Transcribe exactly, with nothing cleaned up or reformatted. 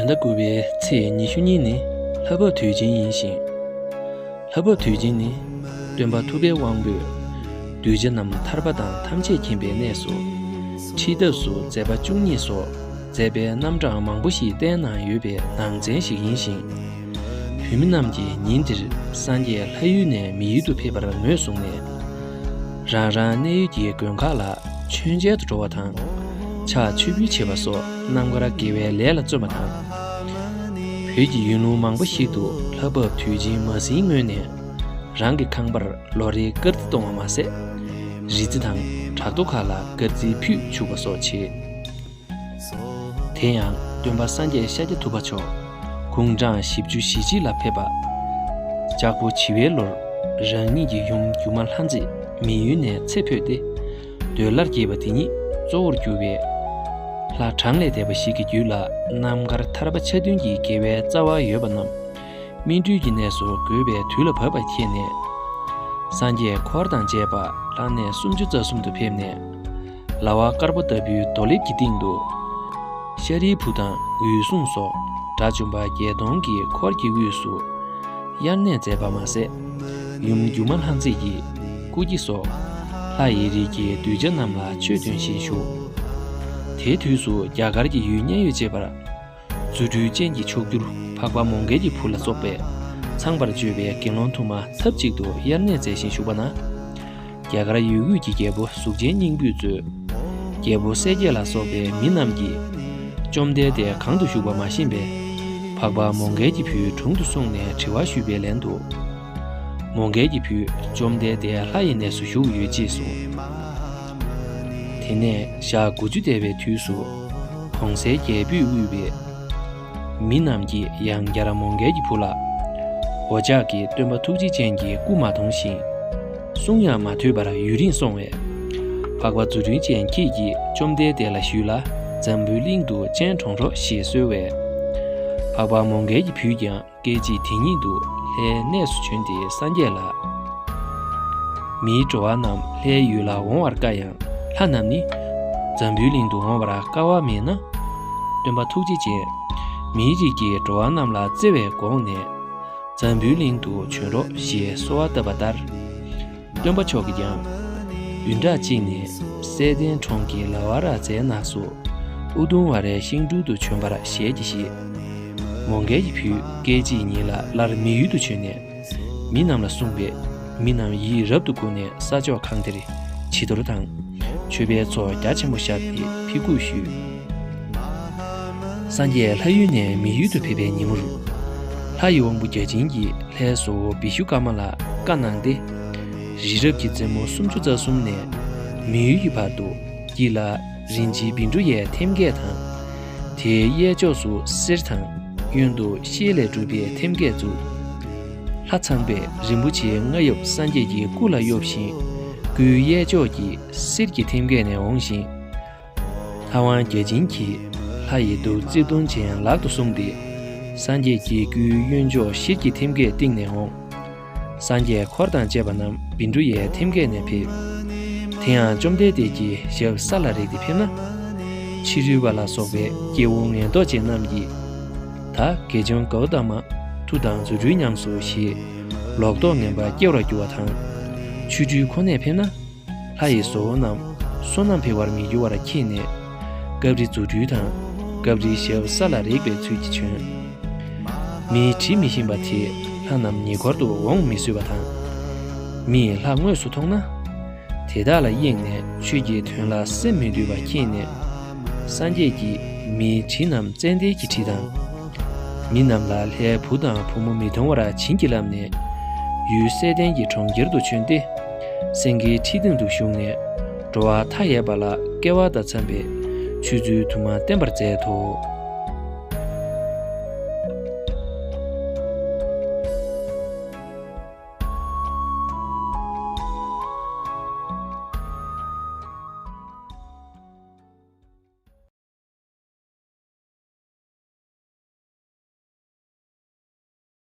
ཟླ་དགུ་པའི་ཚེས་ཉི་ཤུ་གཉིས་ནི་ལྷ་བབས་དུས་ཆེན་ཡིན་ཞིང་། ལྷ་བབས་དུས་ཆེན་ནི་སྟོན་པ་ཐུབ་པའི་དབང་པོས་གདུལ་བྱ་རྣམས་ཐར་པ་དང་ཐམས་ཅད་མཁྱེན་པའི་གནས་སུ་ཁྲིད་ཐབས་སུ་མཛད་པ་བཅུ་གཉིས་སོགས་མཛད་པའི་རྣམ་གྲངས་མང་པོ་ཞིག་བསྟན་གནང་ཡོད་པའི་ནང་ཚན་ཞིག་ཡིན་ཞིང་། བོད་མི་རྣམས་ཀྱིས་ཉིན་དེར་སངས་རྒྱས་ལྷ་ཡུལ་ནས་མི་ཡུལ་དུ་ཕེབས་པར་ངོས་བཟུང་ནས། རང་རང་གནས་ཡུལ་གྱི་དགོན་ཁག་ལ་མཆོད་མཇལ་དུ་འགྲོ་བ་དང་། ཕྱག་མཆོད་འབུལ་བྱེད་པ་སོགས་རྣམ་དཀར་དགེ་བའི་ལས་ལ་བརྩོན་པ་དང་། བོད་ཀྱི་ཡུལ་ལུང་མང་པོ་ཞིག་ཏུ་ལྷ་བབས་དུས་ཆེན་མ་ཟིན་སྔོན་ནས་རང་གི་ཁང་པར་ལོ་རེའི་དཀར་རྩི་གཏོང་བ་མ་ཟད། རི་རྩི་དང་བྲག་རྡོ་ཁག་ལ་དཀར་རྩི་ཕུད་བྱུག་པ་སོགས་བྱེད། དེ་ཡང་སྟོན་པ་སངས་རྒྱས་ཤཱཀྱ་ཐུབ་པ་མཆོག་དགུང་གྲངས་བཞི་བཅུ་ཞེ་གཅིག་ལ་ཕེབས་པ། ལྕགས་ཕོ་བྱི་བའི་ལོར་རང་ཉིད་ཀྱི་ཡུམ་སྒྱུ་མ་ལྷ་མཛེས་མི་ཡུལ་ནས་ཚེ་འཕོས་ཏེ། འདོད་ལྷར་སྐྱེས་པ་དེ་ཉིད་གཙོ་བོར་གྱུར་པའི་ལྷ་གྲངས་ལས་འདས་པ་ཞིག་གི་རྒྱུད་ལ་རྣམ་དཀར་ཐར་པ་ཆ་མཐུན་གྱི་དགེ་བའི་རྩ་བ་ཡོད་པ་རྣམས། སྨིན་གྲོལ་གྱི་གནས་སུ་འགོད་པའི་དུས་ལ་བབ་པར་མཁྱེན་ནས། སངས་རྒྱས་འཁོར་དང་བཅས་པ་ལྷ་གནས་སུམ་ཅུ་རྩ་གསུམ་དུ་ཕེབས་ནས། ལྭ་བ་དཀར་པོ་ལྟ་བུའི་རྡོ་ལེབ་ཀྱི་སྟེང་དུ། ཤཱ་རིའི་བུ་དང་འོད་སྲུང་སོགས་དགྲ་བཅོམ་པ་བརྒྱད་སྟོང་གི་འཁོར་གྱི་དབུས་སུ་དབྱར་གནས་མཛད་པ་མ་ཟད། ཡུམ་སྒྱུ་མ་ལྷ་མཛེས་ཀྱི་སྐུ་སྐྱེ་སོགས་ལྷ་ཡི་རིགས་ཀྱི་གདུལ་བྱ་རྣམས་ལ་ཆོས་སྟོན་བཞིན་བཞུགས། དེའི་དུས་སུ་རྒྱ་གར་གྱི་ཡུལ་མཉན་ཡོད་ཅེས་པར། རྫུ་འཕྲུལ་ཅན་གྱི་མཆོག་གྱུར་འཕགས་པ་མོའུ་འགལ་གྱི་བུ་ལ་སོགས་པས་ཚངས་པར་སྤྱོད་པའི་དགེ་སློང་དུ་མ་ཐབས་གཅིག་ཏུ་དབྱར་གནས་མཛད་བཞིན་བཞུགས་པ་ན། རྒྱ་གར་ཡུལ་དབུས་ཀྱི་རྒྱལ་པོ་གཟུགས་ཅན་སྙིང་པོས་གཙོས། རྒྱལ་པོ་གསལ་རྒྱལ་ལ་སོགས་པའི་མི་རྣམས་ཀྱིས་བཅོམ་ལྡན་འདས་གང་དུ་བཞུགས་པ་མ་ཤེས་པས། འཕགས་པ་མོའུ་འགལ་གྱི་བུའི་དྲུང་དུ་སོང་ནས་དྲི་བ་ཞུས་པའི་ལན་དུ། མོའུ་འགལ་གྱི་བུས་བཅོམ་ལྡན་འདས་ལྷ་ཡི་གནས་སུ་བཞུགས་ཡོད་ཅེས་གསུངས། དེ་ནས་ཞག་དགུ་བཅུ་འདས་པའི་དུས་སུ། གོང་གསལ་རྒྱལ་པོས་དབུས་པའི་མི་རྣམས་ཀྱིས་ཡང་བསྐྱར་མོའུ་འགལ་གྱི་བུ་ལ། འོ་ཅག་གིས་སྟོན་པ་ཐུགས་རྗེ་ཅན་གྱི་སྐུ་མ་མཐོང་ཞིང་། གསུང་ཡང་མ་ཐོས་པར་ཡུན་རིང་སོང་བས། འཕགས་པ་རྫུ་འཕྲུལ་ཅན་ཁྱེད་ཀྱིས་བཅོམ་ལྡན་འདས་ལ་ཞུས་ལ་འཛམ་བུའི་གླིང་དུ་སྤྱན་དྲངས་རོགས་ཞེས་གསོལ་བས། འཕགས་པ་མོའུ་འགལ་གྱི་བུས་ཀྱང་། སྐད་ཅིག་དེ་ཉིད་དུ་ལྷའི་གནས་སུ་བྱོན་ཏེ་སངས་རྒྱས་ལ། མིའི་འགྲོ་བ་རྣམས་ལྷའི་ཡུལ་ལ་འོང་བར་དཀའ་ཡང་ལྷ་རྣམས་ནི། འཛམ་བུའི་གླིང་དུ་འོང་བར་དཀའ་བ་མེད་ན། སྟོན་པ་ཐུགས་རྗེ་ཅན། མིའི་རིགས་ཀྱི་འགྲོ་བ་རྣམས་ལ་བརྩེ་བས་དགོངས་ནས། འཛམ་བུའི་གླིང་དུ་བྱོན་རོགས་ཞེས་གསོལ་བ་བཏབ་པ་ལྟར། སྟོན་པ་མཆོག་གིས་ཀྱང་། བདུན་ཕྲག་གཅིག་ནས་གསལ་ལྡན་གྲོང་ཁྱེར་ལ་ཝ་ར་ཛའི་ནགས་སུ། ཨུ་དུམ་ཝ་རའི་ཤིང་དྲུང་དུ་བྱོན་པར་ཞལ་གྱིས་བཞེས། མོའུ་འགལ་གྱི་བུས་སྐད་ཅིག་ཉིད་ལ་སླར་མི་ཡུལ་དུ་བྱོན་ནས། མི་རྣམས་ལ་གསུངས་པས། མི་རྣམས་ཡིད་རབ་ཏུ་བཀུག་ནས་ས་ཕྱོགས་གང་དེར་བྱི་དོར་དང་། མཆོད་པའི་ཚོགས་རྒྱ་ཆེན་པོ་བཤམས་ཏེ་ཕྱི་སྒུག་ཞུས། སངས་རྒྱས་ལྷ་ཡུལ་ནས་མི་ཡུལ་དུ་ཕེབས་པའི་ཉིན་མོར། ལྷ་ཡི་དབང་པོ་བརྒྱ་བྱིན་གྱིས་ལྷའི་བཟོ་བོ་བི་ཤུ་ཀརྨ་ལ་བཀའ་གནང་སྟེ། རི་རབ་ཀྱི་རྩེ་མོ་སུམ་ཅུ་རྩ་གསུམ་ནས་མི་ཡུལ་གྱི་བར་དུ་དཀྱིལ་ལ་རིན་ཆེན་བཻ་ཌཱུརྱའི་ཐེམ་སྐས་དང་། དེའི་གཡས་ཕྱོགས་སུ་གསེར་དང་། གཡོན་དུ་ཤེལ་ལས་གྲུབ་པའི་ཐེམ་སྐས་བཙུགས། ལྷ་ཚངས་པས་རིན་པོ་ཆེའི་རྔ་ཡབ་སངས་རྒྱས་ཀྱི་སྐུ་ལ་གཡོབ་ཞིང་། སྐུའི་གཡས་ཕྱོགས་ཀྱི་གསེར་གྱི་ཐེམ་སྐས་ནས་འོངས་ཤིང་། ལྷ་དབང་བརྒྱ་བྱིན་གྱིས་ལྷ་ཡི་གདུགས་བརྩེགས་གདོང་ཅན་ལག་ཏུ་བཟུང་སྟེ། སངས་རྒྱས་ཀྱི་སྐུའི་གཡོན་ཕྱོགས་ཤེལ་གྱི་ཐེམ་སྐས་སྟེང་ནས་འོངས། སངས་རྒྱས་འཁོར་དང་བཅས་པ་རྣམས་བཻ་ཌཱུརྱའི་ཐེམ་སྐས་ནས་ཕེབས། དེ་ཡང་བཅོམ་ལྡན་འདས་ཀྱི་ཞབས་ས་ལ་རེག་སྟེ་ཕེབས་ན། ཕྱི་རོལ་པ་ལ་སོགས་པའི་སྐྱེ་བོ་ངན་རྟོག་ཅན་རྣམས་ཀྱིས། ད་དགེ་སྦྱོང་ཀ་ཝ་ཏ་མ། མཐུ་དང་རྫུ་འཕྲུལ་ཉམས་སོ་ཞེས། ལོག་རྟོག་ངན་པ་སྐྱེ་བར་འགྱུར་བ་དང་། ཆོ་འཕྲུལ་ཁོ་ནས་ཕེབས་ན། ལྷ་ཡི་བཟོ་བོ་རྣམས་བསོད་ནམས་འཕེལ་བར་མི་འགྱུར་བར་མཁྱེན་ནས། སྐབས་རེ་རྫུ་འཕྲུལ་དང་། སྐབས་རེ་ཞབས་ས་ལ་རེག་པའི་ཚུལ་གྱིས་བྱོན། མིའི་དྲི་མི་ཞིམ་པ་དེས་ལྷ་རྣམས་ཉེ་འཁོར་དུ་འོང་མི་བཟོད་པ་དང་། མིས་ལྷ་དངོས་སུ་མཐོང་ན། དེ་དག་ལ་གཡེངས་ནས་ཆོས་ཀྱི་དོན་ལ་སེམས་མི་འདུས་པ་མཁྱེན་ནས། སངས་རྒྱས་ཀྱིས་མིའི་དྲི་རྣམས་ཙན་དན་གྱི་དྲི་དང་། མི་རྣམས་ལ་ལྷའི་བུ་དང་བུ་མོ་མི་མཐོང་བར་བྱིན་གྱིས་བརླབས་ནས། ཡུལ་གསལ་ལྡན་གྱི་གྲོང་ཁྱེར་དུ་བྱོན་ཏེ། སེང་གེའི་ཁྲི་སྟེང་དུ་བཞུགས་ནས། འགྲོ་བ་མཐའ་ཡས་པ་ལ་སྐལ་བ་དང་འཚམས་པའི་ཆོས་ཚུལ་དུ་མ་བསྟན་པར་མཛད་དོ།